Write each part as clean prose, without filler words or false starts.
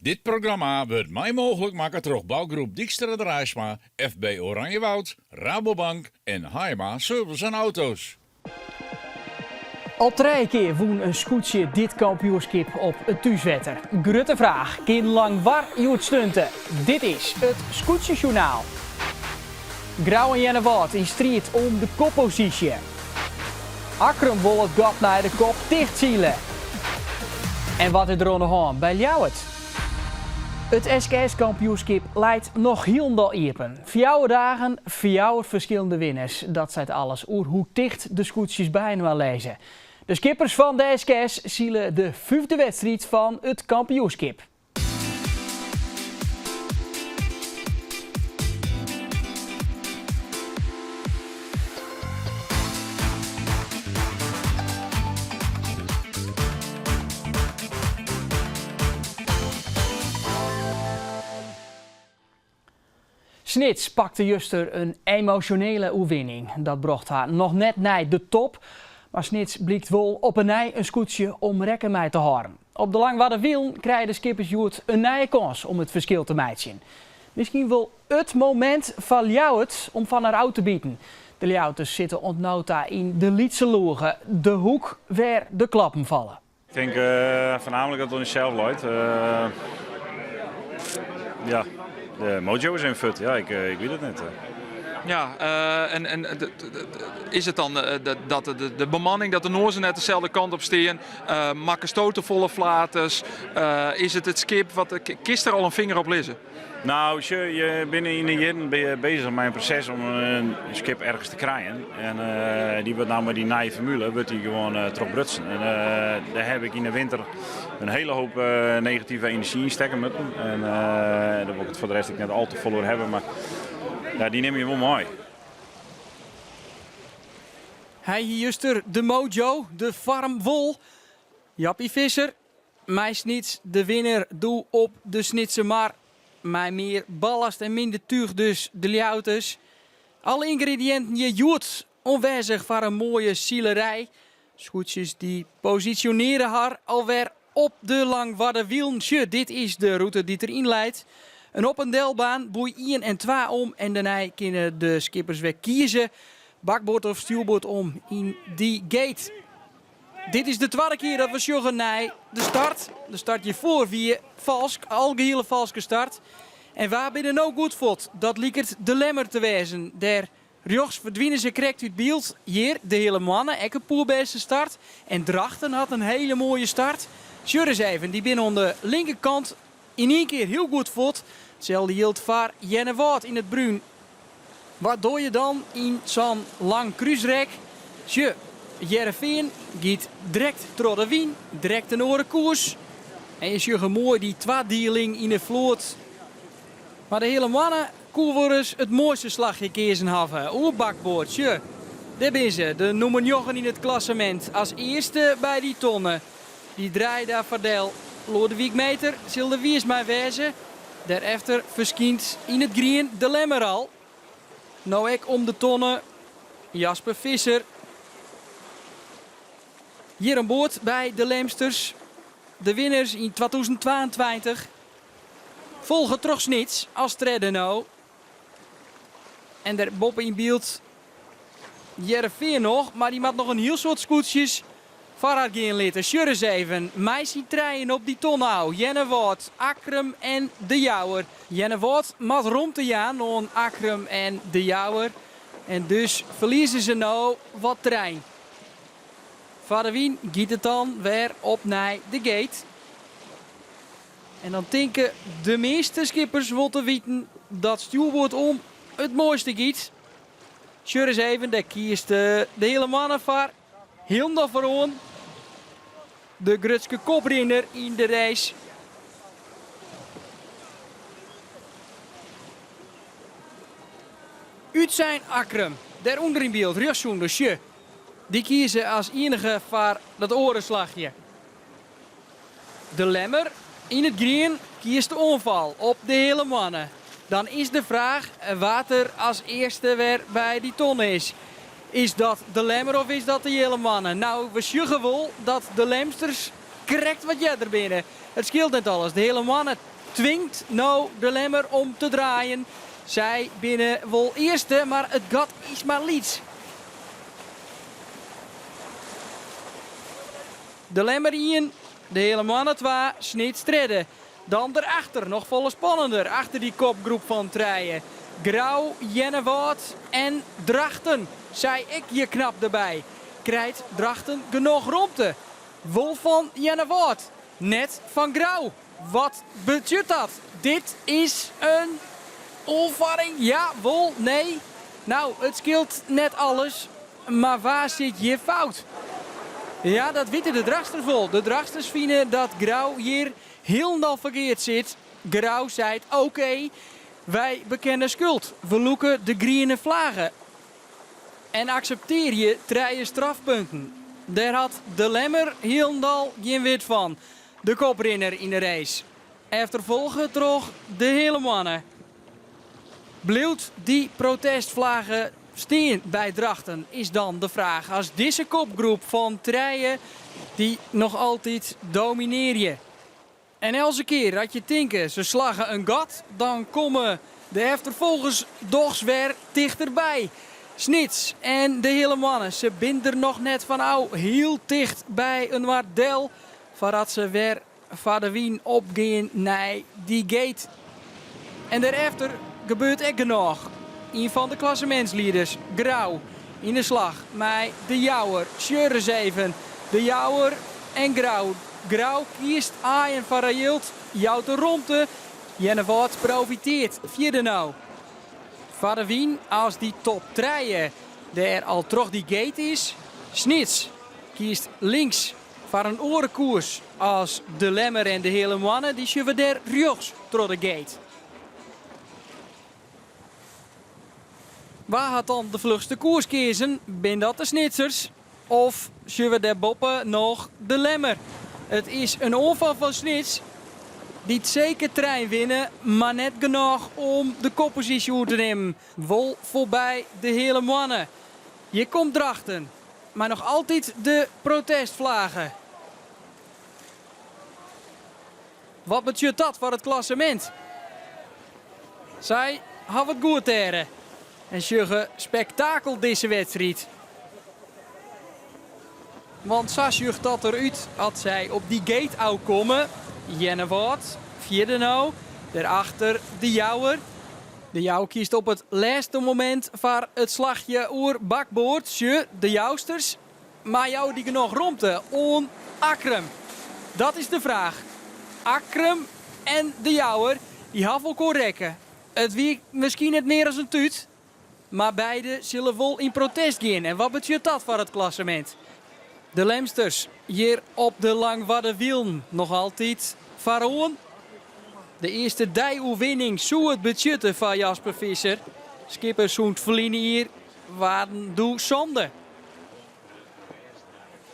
Dit programma wurdt mei mooglik makke troch Bouwgroep Dykstra Draaisma, FB Oranjewoud, Rabobank en Haaima Service en Auto's. Al trije kear wûn in skûtsje dit kampioenskip op it thúswetter. Grutte fraach, kin Langwar hjoed stunte? Dit is it Skûtsjesjoernaal. Grou en Earnewâld yn striid om de kopposysje. Akkrum wol it gat nei de kop tichtsile. En wat is der oan de hân by Ljouwert? It SKS-kampioenskip leit noch hielendal iepen. Fjouwer dagen, fjouwer ferskillende winners. Dat seit alles oer hoe ticht de skûtsjes byinoar lizze. De skippers fan de SKS sile de fyfde wedstriid fan it kampioenskip. Snits pakte juster in emosjonele oerwinning. Dat brocht har noch net nei de top, mar Snits blykt wol op 'e nij in skûtsje om rekken mei te hâlden. Op de Langwarderwielen krije de skippers hjoed in nije kâns om it ferskil te meitsjen. Miskien wol it momint foar Ljouwert om fan har ôf te biten. De Ljouwerters sitte oant no ta yn de lytse loege, de hoek wêr de klappen falle. Ik tink foarnaamlik dat it oan ússels leit. Ja, de mojo is even fuort. Ja, ik wit it net. Ja, en, en is it dan dat de bemanning, dat de noazen net deselde kant op stean? Makkesto te folle flaters? Is it it skip? Wat, kinst der al in finger op lizze? Nou, sjoch, je binne yn de jierren bin je bezich mei in proses om in skip ergens te krijen. En dy wurdt nou mei dy nije formule wurdt dy gewoan trochbrutsen. En dêr heb ik yn de winter in hele hoop negative enerzjy yn stekke moatten. En dêr wol ik it foar de rest ek net al te folle oer hawwe, mar ja, dy nimme je wol mei. Hy hie juster de mojo, de foarm wol. Jappie Visser Mei Snits de winner doe op de Snitsermar. Mei mear ballast en minder túch dus de Ljouwerters. Alle yngrediïnten hjir hjoed oanwêzich foar in moaie silerij. Skûtsjes dy posisjonearje har alwer op de Langwarderwielen. Sjoch, dit is de rûte dy't deryn leit. In op en delbaan, boei ien en twa om en dêrnei kinne de skippers wer kieze. Bakboard of stjoerboard om yn dy gate. Dit is de twadde kear dat we sjogge nei de start. De start hjirfoar wie falsk, algehiele falske start. En wa binne no goed fuort? Dat liket de Lemmer te wêzen. Dêr rjochts ferdwine se krekt út byld. Hjir de Heale Moanne, ek in poerbêste start. En Drachten hat in hele moaie start. Sjoch ris even, dy binne oan de linkerkant yn ien kear hiel goed fuort. Itselde jildt foar Earnewâld yn it brún. Wat doar je dan yn sa'n lang krúsrek? Sjoch, Hearrenfean giet direkt troch de wyn, direkt in oare koers. En je sjogge moai dy twadieling yn 'e float. Mar de Heale Moanne koe wolris it moaiste slachje keazen hawwe. Oer bakboard, sjoch, dêr binne se, de nûmer njoggen yn it klassemint, as earste by dy tonne. Dy draai daar foardel. Loadewyk Meeter sil der wiis mei wêze. Dêrefter ferskynt yn it grien de Lemmer al. No ek om de tonne Jasper Visser. Hjir oan board by de Lemsters. De winners yn 2022. Folge troch Snits as tredde no. En der boppe yn byld Hearrenfean noch, mar dy moat noch in hiel soad skûtsjes foar har gean litte. Sjoch ris even, mei syn trijen op dy tonne ôf, Earnewâld, Akkrum en De Jouwer. Earnewâld moat romte jaan oan Akkrum en De Jouwer en dus ferlieze se no wat terrein. Foar de wyn giet it dan wer op nei de gate. En dan tinke de measte skippers wol te witen dat stjoerboard om it moaiste giet. Sjoch ris even, dêr kiest de Heale Moanne foar. Hielendal foaroan. De grutske koprinner yn de race. Utsein Akkrum, dêrûnder yn byld, rjochtsûnder, sjoch, dy kieze as ienige foar dat oare slachje. De Lemmer yn it grien kiest de oanfal op de Heale Moanne. Dan is de fraach wa't der as earste wer by dy tonne is. Is dat de Lemmer of is dat de Heale Moanne? Nou, we sjogge wol dat de Lemsters krekt wat earder binne. It skeelt net alles. De Heale Moanne. twingt no de Lemmer om te draaien. Sy binne wol earste, mar it gat is mar lyts. De Lemmer ien, de Heale Moanne twa, Snits tredde. Dan derachter, noch folle spannender, achter dy kopgroep fan trije. Grou, Earnewâld en Drachten. Sy ek hjir knap derby. Krijt Drachten genoch romte? Wol fan Earnewâld, net fan Grou. Wat betsjut dat? Dit is in oanfarring? Ja, wol, nee? Nou, it skeelt net alles, mar wa sit hjir fout? Ja, dat witte de Drachtsters wol. De Drachtsters fine dat Grou hjir hielendal ferkeard sit. Grou seit, oké, wy bekenne skuld. We lûke de griene flage en akseptearje trije strafpunten. Dêr hat de Lemmer hielendal gjin wit fan. De koprinner yn de race, efterfolge troch de Heale Moanne. Bliuwt dy protestflage stean by Drachten, is dan de fraach as dizze kopgroep fan trije dy noch altyd dominearje. En eltse kear dat je tinke se slagge in gat, dan komme de efterfolgers dochs wer tichterby. Snits en de Heale Moanne, se binne der noch net fan ôf, hiel ticht by inoar del foardat se wer foar de wyn opgean nei dy gate. En dêrefter gebeurt ek genôch. Ien fan de klassemintslieders, Grou, yn de slach mei De Jouwer. Sjoch ris even, De Jouwer en Grou. Grou kiest aaien foar har jild, jout de romte. Earnewâld profiteart fierder no. Foar de wyn as dy top trije dêr al troch dy gate is. Snits kiest links foar in oare koers as De Lemmer en de Heale Moanne, dy sjogge we dêr rjochts troch de gate. Wa hat dan de fluchste koers keazen? Bin dat de Snitsers of sjogge we dêr boppe noch De Lemmer? It is in oanfal fan Snits dy't seker trein winne, mar net genôch om de kopposysje oer te nimmen. Wol foarby de Heale Moanne. Hjir komt Drachten. Mei noch altyd de protestflage. Wat betsjut dat foar it klassemint? Sy hawwe it goed dêre en sjogge spektakel dizze wedstriid. Want sa sjocht dat der út as sy op dy gate ôfkomme. Earnewâld, fjirde no, dêrachter De Jouwer. De Jouwer kiest op it lêste momint foar it slachje oer bakboard. Sjoch, de Jousters, mar jouwe dy genôch romte oan Akkrum? Dat is de fraach. Akkrum en De Jouwer, dy hawwe elkoar rekke. It wie miskien net mear as in tút, mar beide sille wol yn protest gean. En wat betsjut dat foar it klassemint? De Lemsters hjir op de Langwarderwielen noch altyd foaroan. De earste deioerwinning soe it betsjutte foar Jasper Visser. Skipper sûnt ferline jier waarden doe sânde.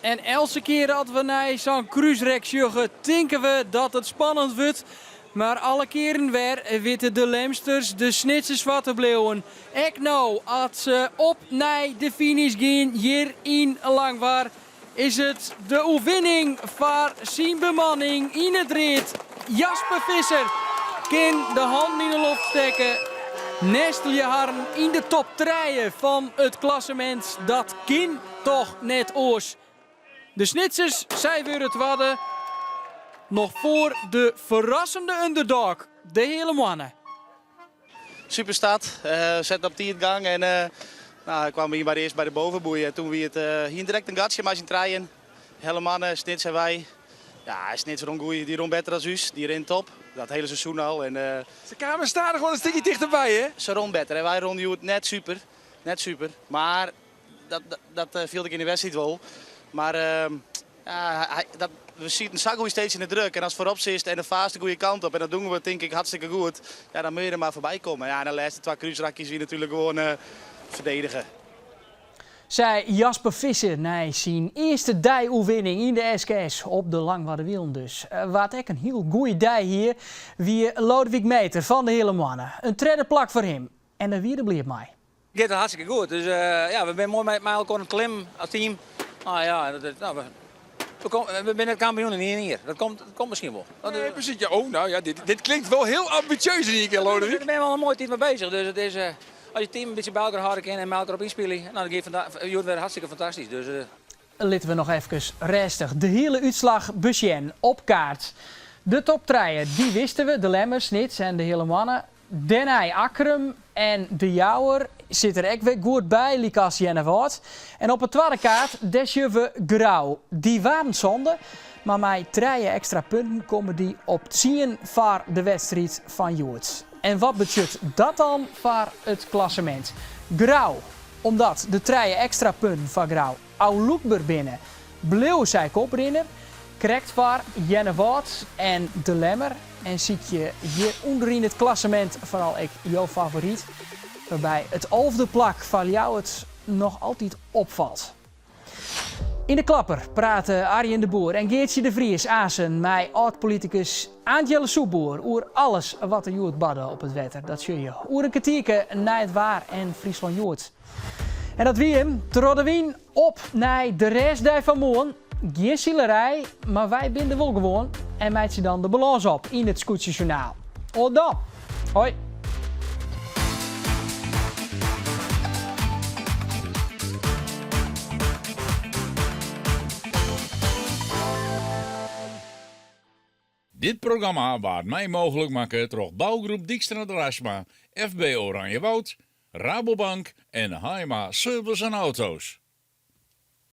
En eltse kear as we nei sa'n krúsrek sjogge, tinke we dat it spannend wurdt. Mar alle kearen wer witte de Lemsters de Snitsers foar te bliuwen. Ek no, as se op nei de finish gean hjir yn Langwar, is it de oerwinning foar syn bemanning yn it read. Jasper Visser kin de hannen yn de loft stekke. Nestelje harren yn de top trije fan it klassemint. Dat kin toch net oars. De Snitsers, sy wurde twadde. Noch foar de ferrassende underdog, de Heale Moanne. Super start, set op tiid gang en nou, kwam by de earst by de bovenboei en toen wie it hiene direkt in gatsje mei syn trijen. Heale Moanne, Snits en wy. Ja, Snits rûn goeie, dy rûn better as ús, dy rint top. Dat hele seizoen al. En, Se kamen stadich wol in stikje tichterby, hè? Se rûn better en wy rûnen hjoed net super, net super. Mar dat, dat, dat fielde ik yn de wedstriid wol. Mar ja, hy, dat, we sieten sa goed steeds yn de druk en as foarop sitst en de faarst de goede kant op en dat doen we tink ik hartstikke goed, ja, dan moet je der mar foarby komme. Ja, en de lêste twa krúsrakjes wie natuerlik gewoan uh, ferdedige. Sei Jasper Visser nei syn earste deioerwinning yn de SKS op de Langwarderwielen dus. Wa't ek in hiel goede dei hie, wie Lodewijk Meeter fan de Heale Moanne. In tredde plak foar him en dêr wie er bliid mei. Giet it hartstikke goed. Dus ja, we binne moai mei elkoar oan it klimmen as team. Nou ja, dat, nou, we We binne net kampioen yn ien jier. Dat komt, dat komt miskien wol. Nee, precies. Ja, oh, nou ja, dit klinkt wel heel ambitieus in één keer, Lodewijk. Daar ben we al een mooie tijd mee bezig. Dus het is, als je team een beetje bij elkaar houden kan en met elkaar op inspelen, nou, dan gaat het weer hartstikke fantastisch. Dus, Litte we noch efkes rêstich de hiele útslach besjen op kaart. De top trije, dy wisten we, de Lemmer, Snits en de Heale Moanne. Dêrnei Akkrum en De Jouwer sit der ek wer goed by, lykas Earnewâld. En op 'e twadde kaart, dêr sjogge we Grou. Dy waarden sânde, mar mei trije ekstra punten komme dy op tsien foar de wedstriid fan hjoed. En wat betsjut dat dan foar it klassemint? Grou, omdat de trije ekstra punten foar Grou ôflûkber binne, bliuwe sy koprinner, krekt foar Earnewâld en De Lemmer. En sykje hjir ûnderyn it klassemint foaral ek jo favoryt, wêrby it alfde plak foar Ljouwert noch altyd opfalt. Yn de Klapper prate Arjen de Boer en Geartsje de Vries aansen mei âld-politikus Aant Jelle Soepboer oer alles wat der hjoed barde op it wetter. Dat sjogge je oer in kertierke nei it waar en Fryslân Hjoed. En dat wie him, troch de wyn op nei de rêstdei fan moarn. Gjin silerij, mar wy binne der wol gewoan en meitsje dan de balâns op yn it Skûtsjesjoernaal. Oant dan. Hoi. Dit programma waard mei mooglik makke troch Bouwgroep Dijkstra Draisma, FB Oranjewoud, Rabobank en Haima Service en Auto's.